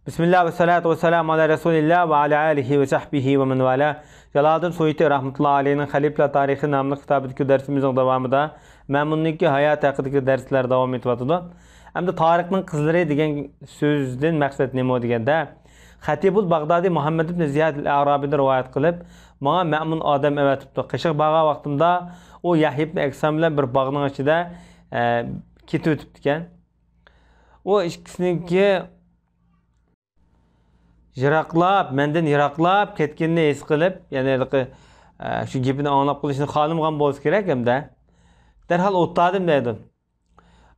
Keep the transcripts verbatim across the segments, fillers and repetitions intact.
بىسمىللا ۋەسسالاتۇ ۋەسسالامۇ ئالا رەسۇلىللا ۋە ئالا ئالىھى ۋە سەھبىھى ۋە مەن ۋالا. جالالىدىن سۇيۇتى رەھمەتۇللا ئەلەيھىنىڭ خەلىپىلەر تارىخى ناملىق كىتابىدىكى دەرسىمىزنىڭ داۋامىدا مەمۇننىڭكى ھاياتى ھەققىدىكى دەرسلەر داۋام ئېتىۋاتىدۇ. ئەمدى تارىقنىڭ قىزلىرى دېگەن سۆزدىن مەقسەت نېمە دېگەندە، خەتىبۇل باغدادى مۇھەممەد ئىبن زىياد ئەل ئارابىدىن رىۋايەت قىلىپ، ماڭا مەمۇن ئادەم ئەۋەتىپتۇ. قېشىغا بارغان ۋاقتىمدا ئۇ يەھيا ئىبن ئەكسام بىلەن بىر باغنىڭ ئىچىدە، ئە، كېتىۋېتىپتىكەن. ئۇ ئىككىسىنىڭكى يىراقلاپ، مەندىن يىراقلاپ كەتكىنىنى ھېس قىلىپ، يەنى ھېلىقى، ئە، شۇ گېپىنى ئاڭلاپ قېلىشنى خالىمىغان بولسا كېرەك ھەمدە، دەرھال ئولتۇردۇم دەيدۇ.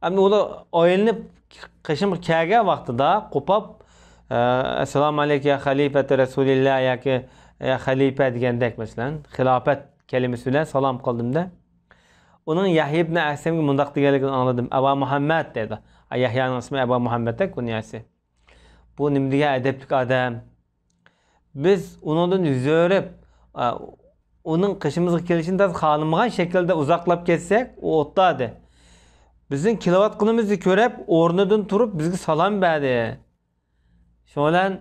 ئەمدى ئۇلار ئايلىنىپ قېشىمغا كەلگەن ۋاقتىدا قوپاپ، ئە، «ئەسسالامۇ ئەلەيكە يا خەلىپەتە رەسۇلىللا» ياكى «يا خەلىپە» دېگەندەك، مەسىلەن، خىلاپەت كەلىمىسى بىلەن سالام قىلدىم-دە. ئۇنىڭ يەھيا ئىبن ئەكسەمگە مۇنداق دېگەنلىكىنى ئاڭلىدىم، «ئەبا مۇھەممەد» دەيدۇ. ئا، يەھيانىڭ ئىسمى ئەبا مۇھەممەد-دە، كۇنيەسى. بۇ نېمە دېگەن ئەدەپلىك ئادەم. بىز ئۇنىڭدىن يۈز ئۆرۈپ، ئا، ئۇنىڭ قېشىمىزغا كېلىشىنى تازا خالىمىغان شەكىلدە ئۇزاقلاپ كەتسەك، ئۇ ئولتۇردى. بىزنىڭ كېلىۋاتقىنىمىزنى كۆرۈپ، ئورنىدىن تۇرۇپ، بىزگە سالام بەردى. شۇنىڭ بىلەن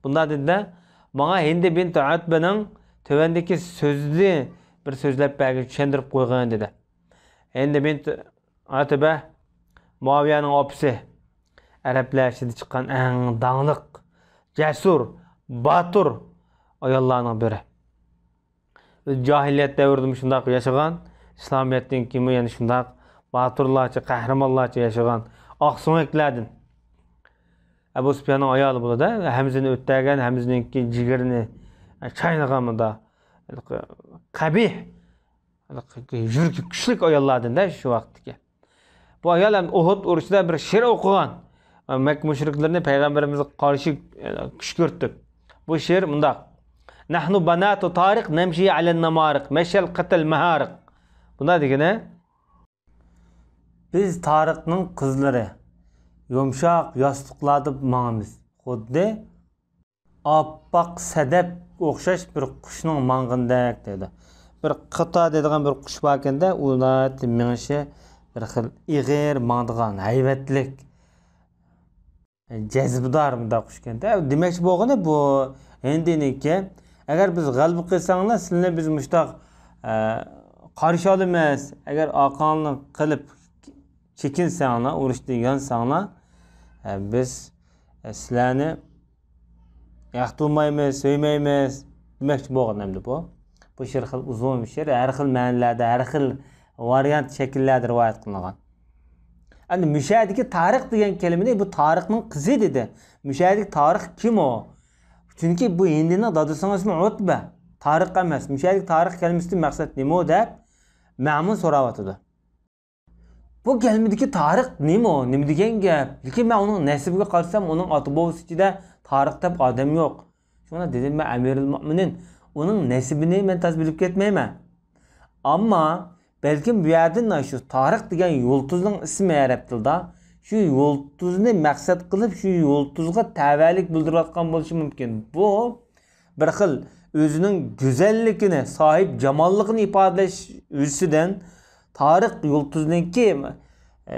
بۇنداق دېدى-دە، ماڭا ھىندى بىنت ئۇتبىنىڭ تۆۋەندىكى سۆزىنى بىر سۆزلەپ بەرگىن، چۈشەندۈرۈپ قويغىن، دېدى. ھىندى بىنت ئۇتبە مۇئاۋىيەنىڭ ئاپىسى، ئەرەبلەر ئىچىدە چىققان ئەڭ داڭلىق، جەسۇر، باتۇر ئاياللارنىڭ بىرى. ئۆز جاھىلىيەت دەۋرىدىمۇ شۇنداق ياشىغان، ئىسلامىيەتتىن كېيىنمۇ يەنە شۇنداق باتۇرلارچە، قەھرىمانلارچە ياشىغان ئاقسۆڭەكلەردىن. ئەبۇ سۇپياننىڭ ئايالى بولىدۇ، ھەمزىنى ئۆتەگەن، ھەمزىنىڭكى جىگىرىنى چاينىغان مۇندا، قەبىھ، يۈرىكى كۈچلۈك ئاياللاردىن-دە شۇ ۋاقىتتىكى. بۇ ئايال ھەم ئۇھۇد ئۇرۇشىدا بىر شېئىر ئوقۇغان. مەككە مۇشرىكلىرىنى پەيغەمبىرىمىزگە قارشى، ئە، كۈشكۈرتۈپ. بۇ شېئىر مۇنداق. «نەھنۇ باناتۇ تارىق نەمشى ئەلەن نامارىق، مەشەل قەتەل مەھارىق.» بۇنداق دېگىنى، «بىز تارىقنىڭ قىزلىرى، يۇمشاق ياستۇقلاردا ماڭىمىز. خۇددى ئاپئاق سەدەپ ئوخشاش بىر قۇشنىڭ ماڭغىنىدەك» دەيدۇ. بىر قىتا دەيدىغان بىر قۇش باركەن-دە، ئۇ ناھايىتى مېڭىشى بىر خىل ئېغىر ماڭىدىغان، ھەيۋەتلىك، جەزبىدار مۇنداق قۇشكەن-دە. دېمەكچى بولغىنى بۇ ھىندىنىڭكى، ئەگەر بىز غەلىبە قىلساڭلار، سىلىنى بىز مۇشتاق، ئە، قارشى ئالىمىز. ئەگەر ئارقاڭلارنى قىلىپ چېكىنسەڭلار، ئۇرۇشتىن يانساڭلار، ئە، بىز، ئە، سىلەرنى ياقتۇرمايمىز، سۆيمەيمىز دېمەكچى بولغان ئەمدى بۇ. بۇ شېئىر خېلى ئۇزۇن بىر شېئىر، ھەر خىل مەنىلەردە، ھەر خىل ۋارىيانت شەكىللەردە رىۋايەت قىلىنغان. ئەمدى مۇشۇ يەردىكى تارىق دېگەن كەلىمىنى، بۇ تارىقنىڭ قىزى دېدى. مۇشۇ يەردىكى تارىق كىم ئۇ؟ چۈنكى بۇ ھىندىنىڭ دادىسىنىڭ ئىسمى ئۇتبە. تارىق ئەمەس. مۇشۇ يەردىكى تارىق كەلىمىسىدىن مەقسەت نېمە ئۇ دەپ مەمۇن سوراۋاتىدۇ. بۇ كەلىمىدىكى تارىق نېمە ئۇ؟ نېمە دېگەن گەپ؟ لېكىن مەن ئۇنىڭ نەسىبىگە قارىسام، ئۇنىڭ ئاتا بوۋىسى ئىچىدە تارىق دەپ ئادەم يوق. شۇڭا دېدىم مەن، ئەمىرۇل مۆمىنىن، ئۇنىڭ نەسىبىنى مەن تازا بىلىپ كەتمەيمەن. ئەمما بەلكىم بۇ يەردىن شۇ تارىق دېگەن يۇلتۇزنىڭ ئىسمى ئەرەب تىلىدا، شۇ يۇلتۇزنى مەقسەت قىلىپ، شۇ يۇلتۇزغا تەۋەلىك بىلدۈرۈۋاتقان بولۇشى مۇمكىن. بۇ بىر خىل ئۆزىنىڭ گۈزەللىكىنى، ساھىب جاماللىقىنى ئىپادىلەش ۋىسىدىن تارىق يۇلتۇزنىڭكى، ئە،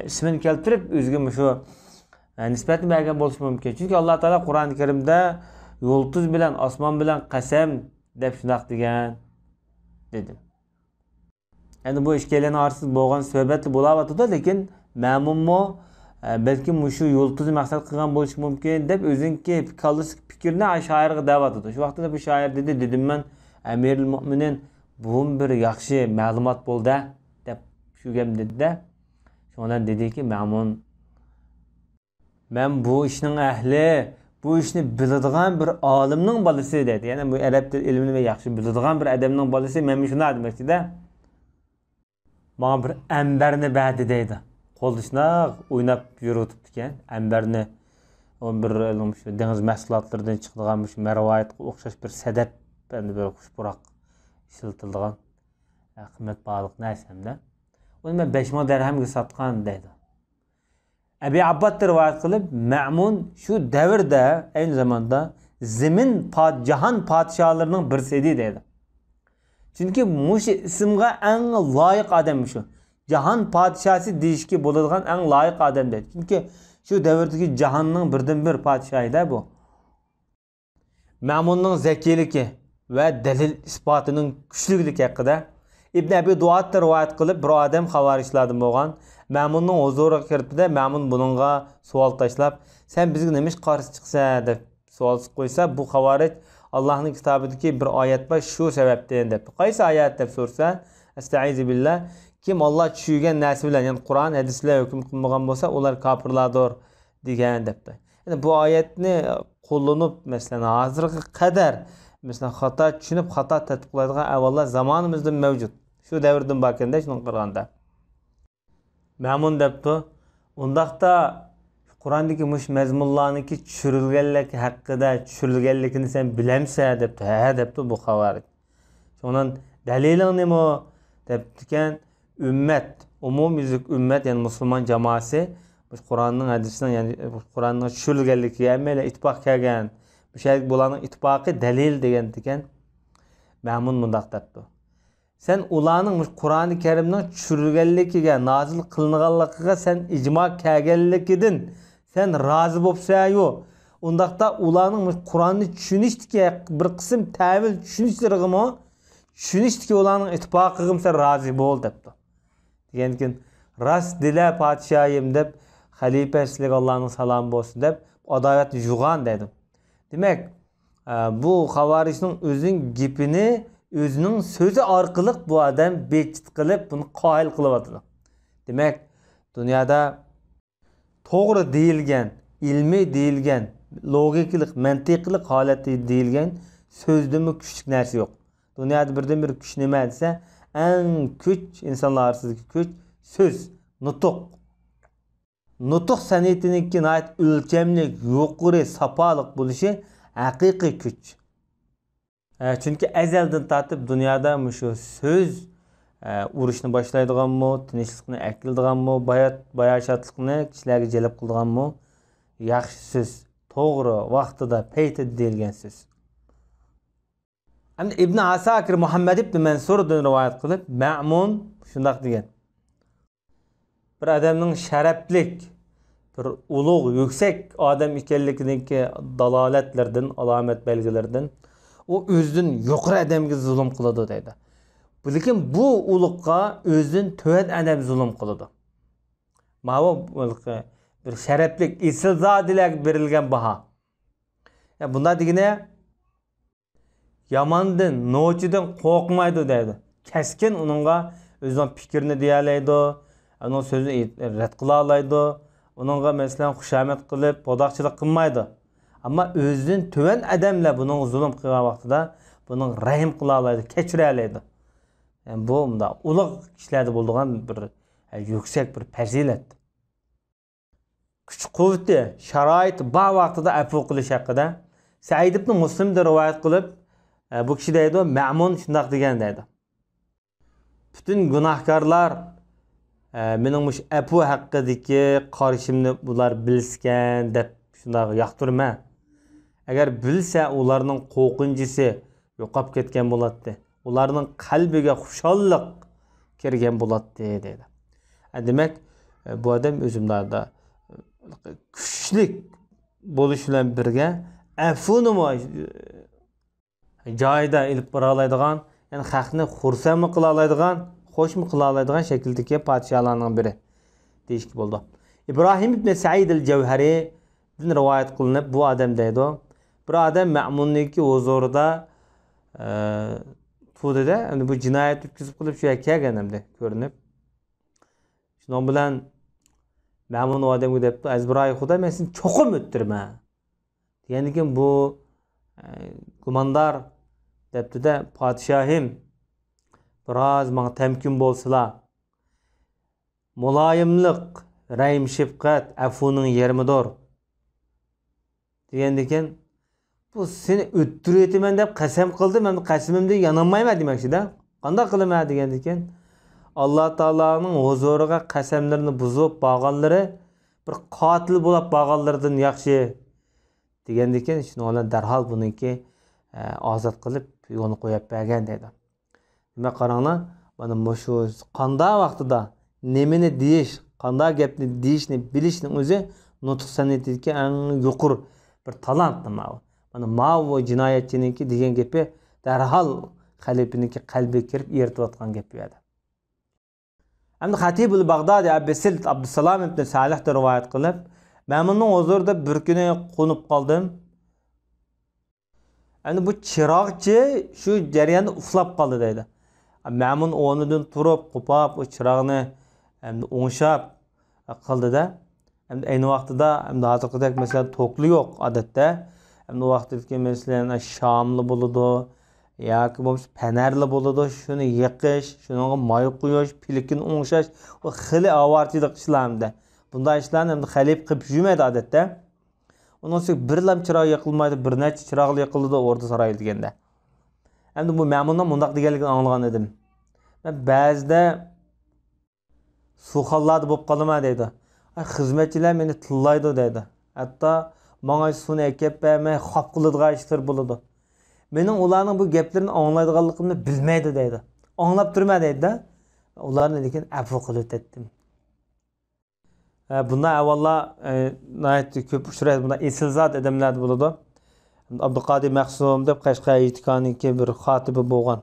ئىسمىنى كەلتۈرۈپ، ئۆزىگە مۇشۇ، ئە، نىسبەتنى بەرگەن بولۇشى مۇمكىن. چۈنكى ئاللا تائالا قۇرئان كەرىمدە «يۇلتۇز بىلەن ئاسمان بىلەن قەسەم» دەپ شۇنداق دېگەن، دېدى. يەنى بۇ ئىككىيلەننىڭ ئارىسىدا بولغان سۆھبەتلا بولاۋاتىدۇ، لېكىن مەمۇنمۇ، ئە، بەلكىم مۇشۇ يۇلتۇزنى مەقسەت قىلغان بولۇشى مۇمكىن دەپ ئۆزىنىڭكى كاللىسىدىكى پىكىرنى شائىرغا دەۋاتىدۇ. شۇ ۋاقىتتا بۇ شائىر دېدى، دېدىم مەن، ئەمىرۇل مۆمىنىن، بۇمۇ بىر ياخشى مەلۇمات بولدى دەپ شۇ گەپنى دېدى-دە. شۇنىڭ بىلەن دېدىكى، مەمۇن مەن بۇ ئىشنىڭ ئەھلى، بۇ ئىشنى بىلىدىغان بىر ئالىمنىڭ بالىسى دەيدۇ. يەنى بۇ ئەرەب تىل ئىلمىنى ياخشى بىلىدىغان بىر ئادەمنىڭ بالىسى، مەن شۇنداق دېمەكچىدە. ماڭا بىر ئەمبەرنى بەردى دەيدۇ. قولدا شۇنداق ئويناپ يۈرۈۋېتىپتىكەن. ئەمبەرنى، ئۇ بىر شۇ دېڭىز مەھسۇلاتلىرىدىن چىقىدىغان مۇشۇ مەرۋايىتقا ئوخشاش بىر سەدەپ، ئەمدى بىر خۇش پۇراق ئىشلىتىلىدىغان قىممەت باھالىق نەرسە ھەمدە. ئۇنى مەن بەش مىڭ دەرھەمگە ساتقان دەيدۇ. ئەبى ئاببادتىن رىۋايەت قىلىپ، مەمۇن شۇ دەۋردە ئەينى زاماندا زېمىن پاد-، جاھان پادىشاھلىرىنىڭ بىرسى ئىدى دەيدۇ. چۈنكى مۇشۇ ئىسىمغا ئەڭ لايىق ئادەم مۇشۇ. جاھان پادىشاھسى دېيىشكە بولىدىغان ئەڭ لايىق ئادەم دەيدۇ. چۈنكى شۇ دەۋردىكى جاھاننىڭ بىردىنبىر پادىشاھى-دە بۇ. مەمۇننىڭ زەكىيلىكى ۋە دەلىل ئىسپاتىنىڭ كۈچلۈكلۈكى ھەققىدە ئىبن ئەبى دۇئادتىن رىۋايەت قىلىپ، بىر ئادەم خاۋارىجلاردىن بولغان، مەمۇننىڭ ھۇزۇرىغا كىرىپتۇ-دە، مەمۇن بۇنىڭغا سوئال تاشلاپ، «سەن بىزگە نېمىشقا قارشى چىقىسەن؟» دەپ سوئال قويسا، بۇ خاۋارىج، «ئاللاھنىڭ كىتابىدىكى بىر ئايەت بار، شۇ سەۋەبتىن» دەپتۇ. «قايسى ئايەت؟» دەپ سورىسا، «ئەستەئىزۇ بىللا، كىم ئاللا چۈشۈرگەن نەرسە بىلەن، يەنى قۇرئان، ھەدىس بىلەن ھۆكۈم قىلمىغان بولسا، ئۇلار كاپىرلاردۇر» دېگەن دەپتۇ. يەنى بۇ ئايەتنى قوللىنىپ، مەسىلەن، ھازىرغا قەدەر، مەسىلەن، خاتا چۈشىنىپ، خاتا تەتبىقلايدىغان ئەھۋاللار زامانىمىزدا مەۋجۇت. شۇ دەۋردىن باركەن-دە، شۇنىڭغا قارىغاندا. مەمۇن دەپتۇ، «ئۇنداقتا قۇراندىكى مۇشۇ مەزمۇنلارنىڭكى چۈشۈرۈلگەنلىكى ھەققىدە، چۈشۈرۈلگەنلىكىنى سەن بىلەمسەن؟» دەپتۇ. «ھە» دەپتۇ بۇ خاۋارىج. شۇنىڭ دەلىلىڭ نېمە؟ دەپتىكەن، ئۈممەت، ئومۇميۈزلۈك ئۈممەت، يەنى مۇسۇلمان جامائەسى، مۇشۇ قۇرئاننىڭ، ھەدىسنىڭ، يەنى قۇرئاننىڭ چۈشۈرۈلگەنلىكىگە ھەممەيلەن ئىتتىپاق كەلگەن. مۇشۇ يەردىكى بۇلارنىڭ ئىتتىپاقى دەلىل دېگەنتىكەن. مەمۇن مۇنداق دەپتۇ. سەن ئۇلارنىڭ مۇشۇ قۇرئانى كەرىمنىڭ چۈشۈرۈلگەنلىكىگە، نازىل قىلىنغانلىقىغا سەن ئىجما كەلگەنلىكىدىن سەن رازى بوپسەنيۇ؟ ئۇنداقتا ئۇلارنىڭ مۇشۇ قۇرئاننى چۈشىنىشتىكى بىر قىسىم تەۋىل چۈشىنىشلىرىغىمۇ، چۈشىنىشتىكى ئۇلارنىڭ ئىتتىپاقىغىمۇ سەن رازى بول دەپتۇ. دېگەندىكىن، راست دېلە پادىشاھىم دەپ خەلىپە سىلىگە ئاللانىڭ سالامى بولسۇن دەپ ئاداۋەتنى يۇغان دەيدۇ. دېمەك، ئە، بۇ خاۋارىجنىڭ ئۆزىنىڭ گېپىنى ئۆزىنىڭ سۆزى ئارقىلىق بۇ ئادەم بىتچىت قىلىپ، بۇنى قايىل قىلىۋاتىدۇ. دېمەك، دۇنيادا توغرا دېيىلگەن، ئىلمىي دېيىلگەن، لوگىكىلىق، مەنتىقلىق ھالەتتە دېيىلگەن سۆزدىنمۇ كۈچلۈك نەرسە يوق. دۇنيادا بىردىنبىر كۈچ نېمە دېسە، ئەڭ كۈچ، ئىنسانلار ئارىسىدىكى كۈچ، سۆز، نۇتۇق. نۇتۇق سەنئىتىنىڭكى ناھايىتى ئۆلچەملىك، يۇقىرى ساپالىق بولۇشى ھەقىقىي كۈچ. ئە، چۈنكى ئەزەلدىن تارتىپ دۇنيادا مۇشۇ سۆز، ئە، ئۇرۇشنى باشلايدىغانمۇ، تىنچلىقنى ئەكېلىدىغانمۇ، بايا-، باياشاتلىقنى كىشىلەرگە جەلپ قىلىدىغانمۇ، ياخشى سۆز، توغرا ۋاقتىدا، پەيتىدە دېيىلگەن سۆز. ئەمدى ئىبن ئاساكىر مۇھەممەد ئىبن مەنسۇردىن رىۋايەت قىلىپ، مەمۇن شۇنداق دېگەن. بىر ئادەمنىڭ شەرەپلىك، بىر ئۇلۇغ، يۈكسەك ئادەم ئىكەنلىكىنىڭكى دالالەتلىرىدىن، ئالامەت بەلگىلىرىدىن، ئۇ ئۆزىدىن يۇقىرى ئادەمگە زۇلۇم قىلىدۇ دەيدۇ. لېكىن بۇ ئۇلۇغقا ئۆزىدىن تۆۋەن ئادەم زۇلۇم قىلىدۇ. ماۋۇ بىر شەرەپلىك ئېسىلزادىلەرگە بېرىلگەن باھا. يا بۇنداق دېگىنى، ياماندىن، نوچىدىن قورقمايدۇ دەيدۇ. كەسكىن ئۇنىڭغا ئۆزىنىڭ پىكرىنى دېيەلەيدۇ، ئۇنىڭ سۆزىنى ئېيت-، رەت قىلالايدۇ. ئۇنىڭغا، مەسىلەن، خۇشامەت قىلىپ، بوداقچىلىق قىلمايدۇ. ئەمما ئۆزىدىن تۆۋەن ئادەملەر بۇنىڭغا زۇلۇم قىلغان ۋاقتىدا بۇنىڭغا رەھىم قىلالايدۇ، كەچۈرەلەيدۇ. يەنى بۇ مۇنداق ئۇلۇغ كىشىلەردە بولىدىغان بىر، يۈكسەك بىر پەزىلەت. كۈچ-قۇۋۋىتى، شارائىتى بار ۋاقتىدا ئەپۇ قىلىش ھەققىدە سەئىد ئىبن مۇسلىمدىن رىۋايەت قىلىپ، ئە، بۇ كىشى دەيدۇ، مەمۇن شۇنداق دېگەن دەيدۇ. پۈتۈن گۇناھكارلار، ئە، مېنىڭ مۇشۇ ئەپۇ ھەققىدىكى قارىشىمنى بۇلار بىلسىكەن دەپ شۇنداق ياقتۇرىمەن. ئەگەر بىلسە، ئۇلارنىڭ قورقۇنچىسى يوقاپ كەتكەن بولاتتى. ئۇلارنىڭ قەلبىگە خۇشاللىق كىرگەن بولاتتى، دەيدۇ. ئە، دېمەك، بۇ ئادەم ئۆزى مۇنداق كۈچلۈك بولۇش بىلەن بىرگە، ئەپۇنىمۇ جايىدا ئېلىپ بارالايدىغان، يەنى خەقنى خۇرسەنمۇ قىلالايدىغان، خوشمۇ قىلالايدىغان شەكىلدىكى پادىشاھلارنىڭ بىرى دېيىشكە بولىدۇ. ئىبراھىم ئىبن سەئىد ئەل جەۋھەرىدىن رىۋايەت قىلىنىپ، بۇ ئادەم دەيدۇ، بىر ئادەم مەمۇننىڭكى ھۇزۇرىدا، ئە، تۇردى-دە، ئەمدى بۇ جىنايەت ئۆتكۈزۈپ قىلىپ شۇ يەرگە كەلگەن ئەمدى كۆرۈنۈپ. شۇنىڭ بىلەن مەمۇن ئۇ ئادەمگە دەپتۇ، ئەزبىرايى خۇدا، مەن سېنى چوقۇم ئۆلتۈرىمەن. دېگەندىن كېيىن بۇ، ئە، گۇماندار دەپتۇ-دە، پادىشاھىم، بىراز ماڭا تەمكىن بولسىلا، مۇلايىملىق، رەھىم-شەپقەت ئەپۇنىڭ يېرىمىدۇر. دېگەندىكىن، بۇ سېنى ئۆلتۈرۈۋېتىمەن دەپ قەسەم قىلدىم، مەن قەسىمىمدىن يانالمايمەن دېمەكچىدە. قانداق قىلىمەن دېگەندىكىن، ئاللا تائالانىڭ ھۇزۇرىغا قەسەملىرىنى بۇزۇپ بارغانلىرى بىر قاتىل بولاپ بارغانلىرىدىن ياخشى دېگەندىكىن، شۇنىڭ بىلەن دەرھال بۇنىڭكى، ئە، ئازاد قىلىپ يولىنى قويۇپ بەرگەن دەيدۇ. دېمەك، قاراڭلار، مانا مۇشۇ قانداق ۋاقتىدا نېمىنى دېيىش، قانداق گەپنى دېيىشنى بىلىشنىڭ ئۆزى نۇتۇق سەنئىتىدىكى ئەڭ يۇقىرى بىر تالانت ماۋۇ. مانا ماۋۇ جىنايەتچىنىڭكى دېگەن گېپى دەرھال خەلىپىنىڭكى قەلبىگە كىرىپ ئېرىتىۋاتقان گەپ بۇ يەردە. ئەمدى خەتىبۇل باغدادى ئەبى سىلت ئابدۇسالام ئىبنى سالىھتىن رىۋايەت قىلىپ، مەمۇننىڭ ھۇزۇرىدا بىر كۈنى قونۇپ قالدىم. ئەمدى بۇ چىراغچى شۇ جەرياندا ئۇخلاپ قالدى دەيدۇ. مەمۇن ئورنىدىن تۇرۇپ، قوپاپ، ئۇ چىراغنى ئەمدى ئوڭشاپ قىلدى-دە. ئەمدى ئەينى ۋاقتىدا، ئەمدى ھازىرقىدەك، مەسىلەن، توكلا يوق ئادەتتە. ئەمدى ئۇ ۋاقىتتىكى، مەسىلەن، شاملا بولىدۇ ياكى بولمىسا پەنەرلا بولىدۇ. شۇنى يېقىش، شۇنىڭغا ماي قۇيۇش، پىلىكىنى ئوڭشاش، ئۇ خېلى ئاۋارىچىلىق ئىشلار ئەمدى. بۇنداق ئىشلارنى ئەمدى خەلىپە قىلىپ يۈرمەيدۇ ئادەتتە. ئۇنىڭ ئۈستىگە بىر لام چىراغ يېقىلمايدۇ، بىر نەچچە چىراغلا يېقىلىدۇ ئوردا سارايدا دېگەندە. ئەمدى بۇ مەمۇننىڭ مۇنداق دېگەنلىكىنى ئاڭلىغان ئىدىم. مەن بەزىدە سۇخانلاردا بولۇپ قالىمەن دەيدۇ. ئاي، خىزمەتچىلەر مېنى تىللايدۇ دەيدۇ. ھەتتا ماڭا سۇنى ئەكەپ بەرمەي خاپا قىلىدىغان ئىشلار بولىدۇ. مېنىڭ ئۇلارنىڭ بۇ گەپلىرىنى ئاڭلايدىغانلىقىمنى بىلمەيدۇ دەيدۇ. ئاڭلاپ تۇرىمەن دەيدۇ-دە. ئۇلارنى لېكىن ئەپۇ قىلىۋېتەتتىم. ئە، بۇنداق ئەھۋاللار، ئە، ناھايىتى كۆپ ئۇچرايدۇ. بۇنداق ئېسىلزادە ئادەملەردە بولىدۇ. ئابدۇقادىر مەخسۇم دەپ قەشقەر ئىجتىكانىكى بىر خاتىبى بولغان.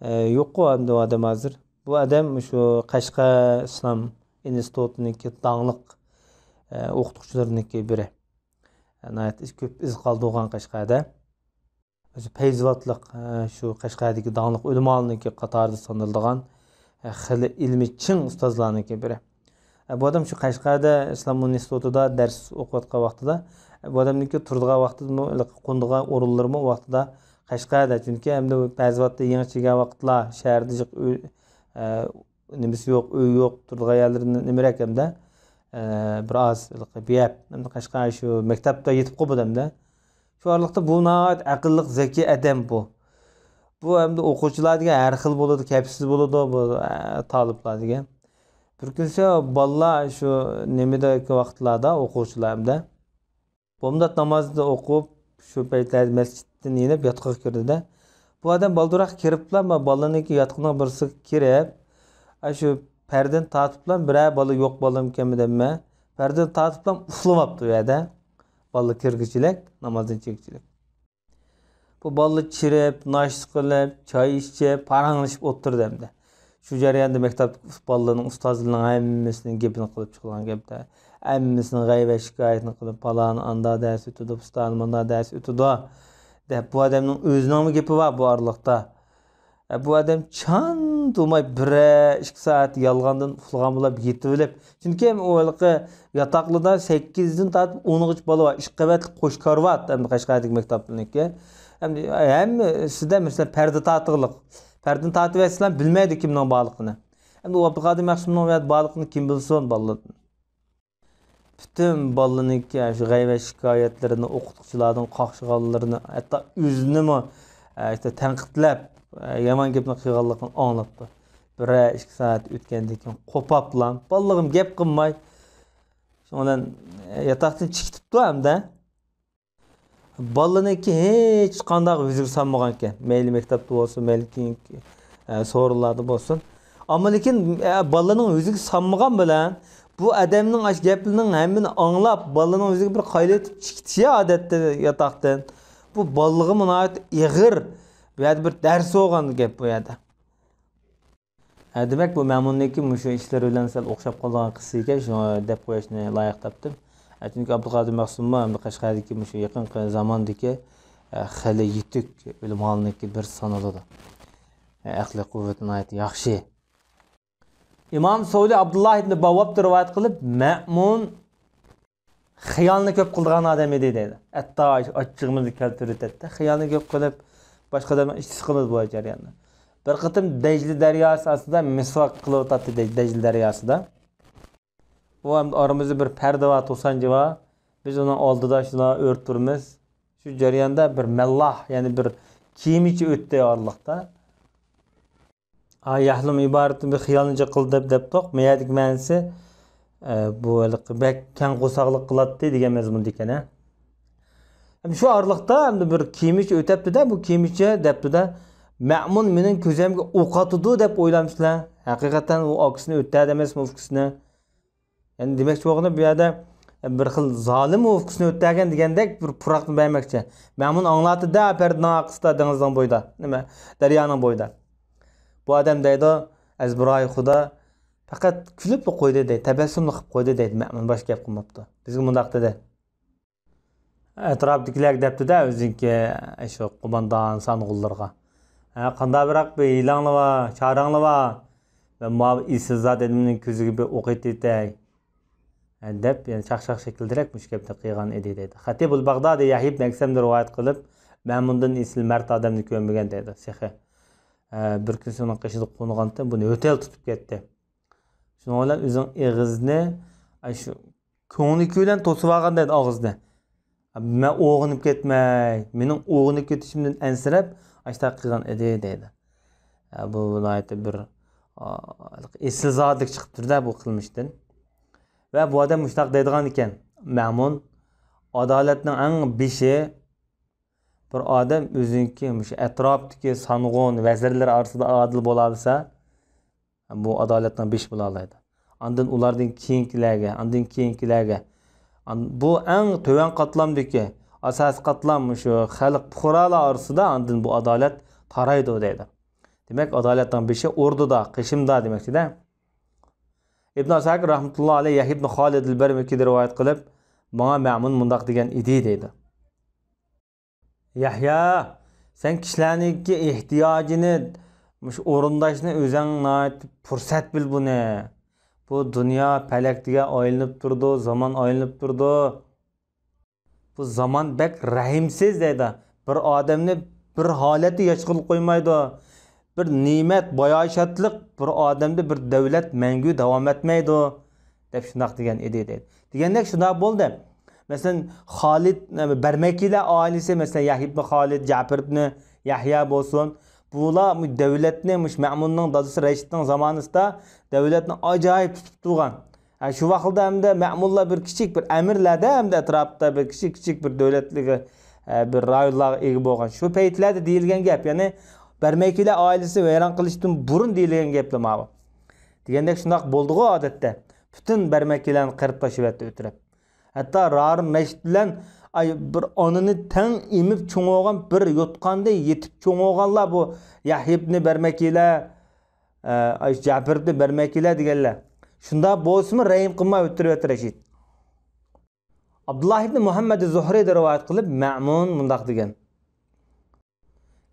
ئە، يوققۇ ئەمدى ئۇ ئادەم ھازىر. بۇ ئادەم شۇ قەشقەر ئىسلام ئىنستىتۇتىنىڭكى داڭلىق، ئە، ئوقۇتقۇچىلىرىنىڭكى بىرى. ناھايىتى كۆپ ئىز قالدۇرغان قەشقەردە. ئۆزى پەيزىۋاتلىق، ئە، شۇ قەشقەردىكى داڭلىق ئۆلىمالارنىڭكى قاتارىدا سانىلىدىغان، ئە، خېلى ئىلمى چىڭ ئۇستازلارنىڭكى بىرى. ئە، بۇ ئادەم شۇ قەشقەردە ئىسلام ئۇنىۋېرسىتېتىدا دەرس ئوقۇۋاتقان ۋاقتىدا، ئە، بۇ ئادەمنىڭكى تۇرىدىغان ۋاقتىمۇ، قونىدىغان ئورۇنلىرىمۇ ئۇ ۋاقتىدا قەشقەردە. چۈنكى ئەمدى بەزى ۋاقىتتا يېڭى چىگەن ۋاقىتلار شەھەردە جىق ئۆي، ئە، نېمىسى يوق، ئۆي يوق، تۇرىدىغان يەرلىرى نېمىرەك ئەمدى، ئە، بىر ئاز بىيەپ. ئەمدى قەشقەر شۇ مەكتەپتە يېتىپ قوپىدۇ ئەمدى. شۇ ئارىلىقتا بۇ ناھايىتى ئەقىللىق، زەكىي ئادەم بۇ. بۇ ئەمدى ئوقۇغۇچىلار دېگەن ھەر خىل بولىدۇ، كەپسىز بولىدۇ، بۇ، ئە، تالىپلار دېگەن. بىر كۈنسى بالىلار شۇ نېمىدىكى ۋاقىتلاردا ئوقۇغۇچىلار ئەمدى بومدات نامازنى ئوقۇپ، شۇ پەيتلەردە مەسچىتتىن يېنىپ ياتىقىغا كىردى-دە. بۇ ئادەم بالدۇراق كىرىپلا، ما-، بالىنىڭكى ياتىقىنىڭ بىرسىگە كىرىپ، ئاشۇ پەردىنى تارتىپلا، بىرەر بالا يوق بالىمىكەنمۇ دەممە، پەردىنى تارتىپلا ئۇخلىماپتۇ ئۇ يەردە. بالىلار كىرگۈچىلىك، نامازدىن چىققۇچىلىك. بۇ بالىلار چىرىپ، ناشتا قىلىپ، چاي ئىچىپ، پاراڭلىشىپ ئولتۇردى ئەمدى. شۇ جەرياندا مەكتەپتىكى ئۇس-، بالىلارنىڭ، ئۇستازلىرىنىڭ ھەممىسىنىڭ گېپىنى قىلىپ چىقىلغان گەپتە. ھەممىسىنىڭ غەيۋەت شىكايىتىنى قىلىپ، پالان ئاندا دەرس ئۆتىدۇ، پۇستان ماندا دەرس ئۆتىدۇ، دەپ بۇ ئادەمنىڭ ئۆزىنىڭمۇ گېپى بار بۇ ئارىلىقتا. ئە، بۇ ئادەم چاندۇرماي بىرەر ئىككى سائەت يالغاندىن ئۇخلىغان بولاپ يېتىۋېلىپ، چۈنكى ئۇ ھېلىقى ياتاقلىدا سەككىزدىن تارتىپ ئونغىچە بالا بار. ئىككى قەۋەتلىك قوش كارىۋات، ئەمدى قەشقەردىكى مەكتەپنىڭكى. ئەمدى ھەممىسىدە، مەسىلەن، پەردە تارتىغلىق. پەردىنى تارتىۋەتسىلا بىلمەيدۇ كىمنىڭ بارلىقىنى. ئەمدى ئۇ ئابدۇقادىر مەخسۇمنىڭ ئۇ يەردە بارلىقىنى كىم بىلسۇن، بالىلىرىدىن. پۈتۈن بالىنىڭكى شۇ غەيۋەت شىكايەتلىرىنى، ئوقۇتقۇچىلاردىن قاقشىغانلىرىنى، ھەتتا ئۆزىنىمۇ، ئە، ئىشتە تەنقىدلەپ، ئە، يامان گەپنى قىلغانلىقىنى ئاڭلاپتۇ. بىرەر ئىككى سائەت ئۆتكەندىن كېيىن قوپاپلا، بالىلىرىم گەپ قىلماي، شۇنىڭ بىلەن، ئە، ياتاقتىن چىقىتىپتۇ ھەمدە. بالىنىڭكى ھېچقانداق ئۆزىگە سالمىغانىكەن. مەيلى مەكتەپتە بولسۇن، مەيلى كېيىنكى، ئە، سورۇنلاردا بولسۇن. ئەمما لېكىن، ئە، بالىنىڭ ئۆزىگە سالمىغان بىلەن بۇ ئادەمنىڭ ئاشۇ گەپلىرىنىڭ ھەممىنى ئاڭلاپ، بالىنىڭ ئۆزىگە بىر قايىل ئېتىپ چىقىتىشى ئادەتتە ياتاقتىن. بۇ بالىغىمۇ ناھايىتى ئېغىر، بۇ يەردە بىر دەرس بولغان گەپ بۇ يەردە. ھە، دېمەك، بۇ مەمۇننىڭكى مۇشۇ ئىشلىرى بىلەن سەل ئوخشاپ قالىدىغان قىسسە ئىكەن، شۇڭا دەپ قويۇشنى لايىق تاپتىم. ھە، چۈنكى ئابدۇقادىر مەخسۇممۇ ئەمدى قەشقەردىكى مۇشۇ يېقىنقى زاماندىكى، ھە، خېلى يېتىك ئۆلىمالارنىڭكى بىرسى سانىلىدۇ. ھە، ئەقلىي قۇۋۋىتى ناھايىتى ياخشى. ئىمام سەۋرى ئابدۇللا ئىبنى باۋۋابتىن رىۋايەت قىلىپ، مەمۇن خىيالنى كۆپ قىلىدىغان ئادەم ئىدى دەيدۇ. ھەتتا ئاچچىقىمىزنى كەلتۈرۈۋېتەتتى. خىيالنى كۆپ قىلىپ، باشقا ئادەمنىڭ ئىچىسى قىلىدۇ بۇ جەرياندا. بىر قېتىم دەجلى دەرياسى ئاستىدا مىسۋاك قىلىۋاتاتتى، دەج-، دەجلى دەرياسىدا. ئۇ ھەم ئارىمىزدا بىر پەردە بار، توسانچى بار. بىز ئۇنىڭ ئالدىدا شۇنداق ئۆرە تۇرىمىز. شۇ جەرياندا بىر مەللاھ، يەنى بىر كېمىچى ئۆتتى ئارىلىقتا. ھا، يەھلىم ئىبارىتىدىن بىر خىيالنى جىق قىلدى دەپ، دەپتۇق. مەيەدىكى مەنىسى، ئە، بۇ ھېلىقى بەك كەڭ قورساقلىق قىلاتتى دېگەن مەزمۇندا ئىكەن، ھە. ھەم شۇ ئارىلىقتا ئەمدى بىر كېمىچى ئۆتەپتۇ-دە، بۇ كېمىچى دەپتۇ-دە، مەمۇن مېنىڭ كۆزەمگە ئوق ئاتىدۇ دەپ ئويلامسىلەر؟ ھەقىقەتەن ئۇ ئاكىسىنى ئۆتتى دەمەسمۇ ئۇكىسىنى؟ يەنى دېمەكچى بولغىنى بۇ يەردە بىر خىل زالىم ھوقۇقىنى ئۆتەگەن دېگەندەك بىر پۇراقنى بەرمەكچى. مەمۇن ئاڭلاتتى-دە، پەردىنىڭ ئارقىسىدا، دېڭىزنىڭ بويىدا، نېمە، دەريانىڭ بويىدا. بۇ ئادەم دەيدۇ، ئەزبىرايى خۇدا پەقەت كۈلۈپلا قويدى دەيدۇ، تەبەسسۇملا قىلىپ قويدى دەيدۇ، مەمۇن باشقا گەپ قىلماپتۇ. بىزگە مۇنداق دېدى. ئەتراپتىكىلەرگە دەپتۇ-دە، ئۆزىنىڭكى شۇ قوماندان سانغۇنلىرىغا. ھە، قانداق بىراق بىر ھىيلەڭلار بار، چارەڭلار بار. مەن ماۋۇ ئېسىل زادە ئادەمنىڭ كۆزىگە بىر ئوق ئېتىۋېتەي. ھە، دەپ، يەنە چاقچاق شەكىلدىرەك مۇشۇ گەپنى قىلغان ئىدى دەيدۇ. خەتىپ ئۇل باغدادى يەھيا ئىبن ئەكسەمدىن رىۋايەت قىلىپ، مەمۇندىن ئېسىل مەرد ئادەمنى كۆرمىگەن دەيدۇ، سېخى. ھە، بىر كۈنسى ئۇنىڭ قېشىدا قونغانتىم، بۇنى يۆتەل تۇتۇپ كەتتى. شۇنىڭ بىلەن ئۆزىنىڭ ئېغىزىنى، ئاي، شۇ كۆڭلىكى بىلەن توسۇۋالغان دەيدۇ ئاغزىنى. مەن ئويغىنىپ كەتمەي، مېنىڭ ئويغىنىپ كېتىشىمدىن ئەنسىرەپ، ئاشۇنداق قىلغان ئىدى دەيدۇ. ھە، بۇ ناھايىتى بىر، ئا، ئېسىل زادىلىك چىقىپ تۇرىدۇ بۇ قىلمىشتىن. ۋە بۇ ئادەم مۇشۇنداق دەيدىغان ئىكەن، مەمۇن، ئادالەتنىڭ ئەڭ بېشى، بىر ئادەم ئۆزىنىڭكى مۇشۇ ئەتراپتىكى سانغۇن، ۋەزىرلىرى ئارىسىدا ئادىل بولالىسا، بۇ ئادالەتنىڭ بېشى بولالايدۇ. ئاندىن ئۇلاردىن كېيىنكىلەرگە، ئاندىن كېيىنكىلەرگە. ئان-، بۇ ئەڭ تۆۋەن قاتلامدىكى، ئاساسىي قاتلام مۇشۇ خەلق پۇقرالار ئارىسىدا ئاندىن بۇ ئادالەت تارايدۇ دەيدۇ. دېمەك، ئادالەتنىڭ بېشى ئوردىدا، قېشىمدا دېمەكچىدە. ئىبن ئاساكىر رەھمەتۇللا ئەلەيھ يەھيا ئىبن خالىد ئەل بەرمىكىدىن رىۋايەت قىلىپ، ماڭا مەمۇن مۇنداق دېگەن ئىدى دەيدۇ. يەھيا، سەن كىشىلەرنىڭكى ئېھتىياجىنى مۇشۇ ئورۇنداشنى ئۆزۈڭ ناھايىتى پۇرسەت بىل بۇنى. بۇ دۇنيا پەلەك دېگەن ئايلىنىپ تۇرىدۇ، زامان ئايلىنىپ تۇرىدۇ. بۇ زامان بەك رەھىمسىز دەيدۇ. بىر ئادەمنى بىر ھالەتتە ياشىغىلى قويمايدۇ. بىر نېمەت، باياشاتلىق بىر ئادەمدە بىر دەۋلەت مەڭگۈ داۋام ئەتمەيدۇ، دەپ شۇنداق دېگەن ئىدى دەيدۇ. دېگەندەك شۇنداق بولدى. مەسىلەن، خالىد، بەرمەكىلەر ئائىلىسى، مەسىلەن، يەھيا ئىبن خالىد، جەپىر ئىبن يەھيا بولسۇن، بۇلار مۇ-، دەۋلەتنى مۇشۇ مەمۇننىڭ دادىسى رەشىدنىڭ زامانىسىدا دەۋلەتنى ئاجايىپ تۇتۇپ تۇرغان. ھە، شۇ ۋاقىتتا ئەمدى مەمۇنلار بىر كىچىك بىر ئەمىرلەردە، ئەمدى ئەتراپتا بىر كىچىك، كىچىك بىر دۆلەتلىكى، ھە، بىر رايونلارغا ئىگە بولغان. شۇ پەيتلەردە دېيىلگەن گەپ، يەنى بەرمەكىلەر ئائىلىسى ۋەيران قىلىشتىن بۇرۇن دېيىلگەن گەپلەر ماۋۇ. دېگەندەك شۇنداق بولدىغۇ ئادەتتە. پۈتۈن بەرمەكىلەرنى قىرىپ تاشلىۋەتتى ئۆتۈرۈپ. ھەتتا رارىن رەشىد بىلەن، ئاي، بىر ئانىنى تەڭ ئېمىپ چوڭ بولغان، بىر يوتقاندا يېتىپ چوڭ بولغانلار بۇ يەھيا ئىبنى بەرمەكىلەر، ئە، ئاي، جەپىر ئىبنى بەرمەكىلەر دېگەنلەر. شۇنداق بولسىمۇ رەھىم قىلماي ئۆتتۈرۈۋەتتى رەشىد. ئابدۇللا ئىبنى مۇھەممەد زۇھرىدىن رىۋايەت قىلىپ، مەمۇن مۇنداق دېگەن.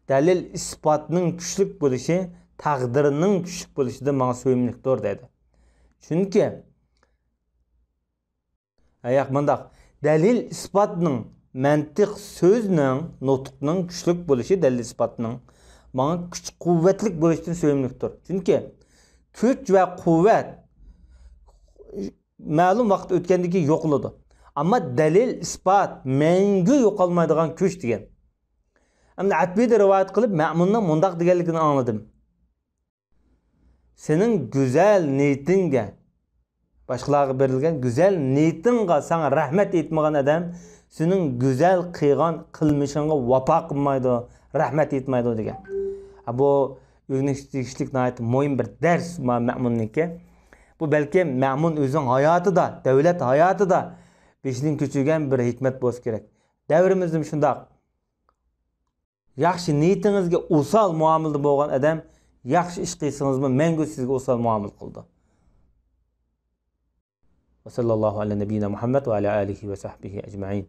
دەلىل ئىسپاتنىڭ كۈچلۈك بولۇشى تەقدىرنىڭ كۈچلۈك بولۇشىدىن ماڭا سۆيۈملۈكتۇر دەيدۇ. چۈنكى، ھە، ياق، مۇنداق، دەلىل ئىسپاتنىڭ، مەنتىق سۆزنىڭ، نۇتۇقنىڭ كۈچلۈك بولۇشى دەلىل ئىسپاتنىڭ ماڭا كۈچ قۇۋۋەتلىك بولۇشىدىن سۆيۈملۈكتۇر. چۈنكى كۈچ ۋە قۇۋۋەت مەلۇم ۋاقىت ئۆتكەندىن كېيىن يوقىلىدۇ. ئەمما دەلىل ئىسپات مەڭگۈ يوقالمايدىغان كۈچ دېگەن. ئەمدى ئەتبىدە رىۋايەت قىلىپ، مەمۇننىڭ مۇنداق دېگەنلىكىنى ئاڭلىدىم. سېنىڭ گۈزەل نىيىتىڭگە، باشقىلارغا بېرىلگەن گۈزەل نىيىتىڭغا ساڭا رەھمەت ئېيتمىغان ئادەم سېنىڭ گۈزەل قىلغان قىلمىشىڭغا ۋاپا قىلمايدۇ، رەھمەت ئېيتمايدۇ دېگەن. ھە، بۇ ئۆگىنىشكە تېگىشلىك ناھايىتى مۇھىم بىر دەرس ما-، مەمۇننىڭكى. بۇ بەلكىم مەمۇن ئۆزىنىڭ ھاياتىدا، دەۋلەت ھاياتىدا بېشىدىن كۆچۈرگەن بىر ھېكمەت بولسا كېرەك. دەۋرىمىزدىمۇ شۇنداق. ياخشى نىيىتىڭىزگە ئوسال مۇئامىلىدە بولغان ئادەم ياخشى ئىش قىلسىڭىزمۇ مەڭگۈ سىزگە ئوسال مۇئامىلە قىلىدۇ. وصلى الله على نبينا محمد وعلى آله وصحبه أجمعين.